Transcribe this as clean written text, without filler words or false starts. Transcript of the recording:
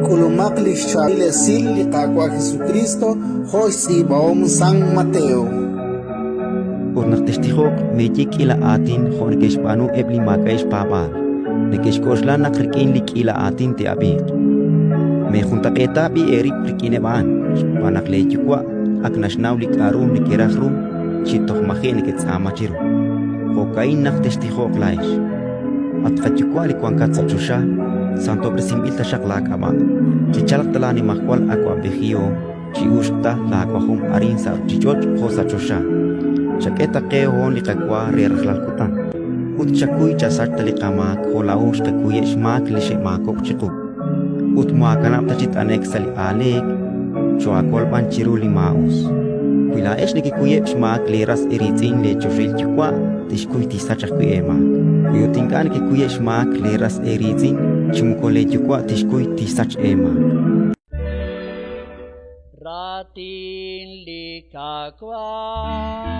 K'ulumaq li xchaab'il esil li Qaawa' Jesukristo jo' xtz'iib'ahom San Mateo. Ut naq textijoq, meeye k'iila aatin jo' neke'xb'aanu eb' li maak'a'eb' xpaab'aal, neke'xk'oxla naq rik'in li k'iila aatin te'ab'iiq. Meejuntaq'eeta b'i' eerib' rik'ineb' a'an, xb'aan naq leeYuwa' ak naxnaw li k'aru nekeraj ru chi toj maji' neketz'aama chiru. Jo'ka'in naq textijoq laa'ex: At qaYuwa' li wankat sa' choxa, santob'resinb'il taxaq laak'ab'a'. Chichalq ta laanimajwal awab'ejihom, chi'uxq ta laawajom arin sa' ruuchich'och' jo' sa' choxa. Chak'e ta qe hoon li qawa re rajlal kutan, ut chakuy chasach ta li qamaak jo' laa'o xqakuyeb' xmaak li xe'maakob'k chiqu. Ut moohaakanab' ta chi t'ane'k sa' li aaleek, choohaakol b'an chiru li maa'us. Wi laa'ex nekekuyeb' xmaak leeras eeriitz'in, leechoxahil Yuwa' tixkuy tixsach ajwi' eemaak. Wi ut ink'a' nekekuyeb' xmaak leeras eeriitz'in, chi moko leeYuwa' tixkuy tixsach eemaak. Raatin li Qaawa'.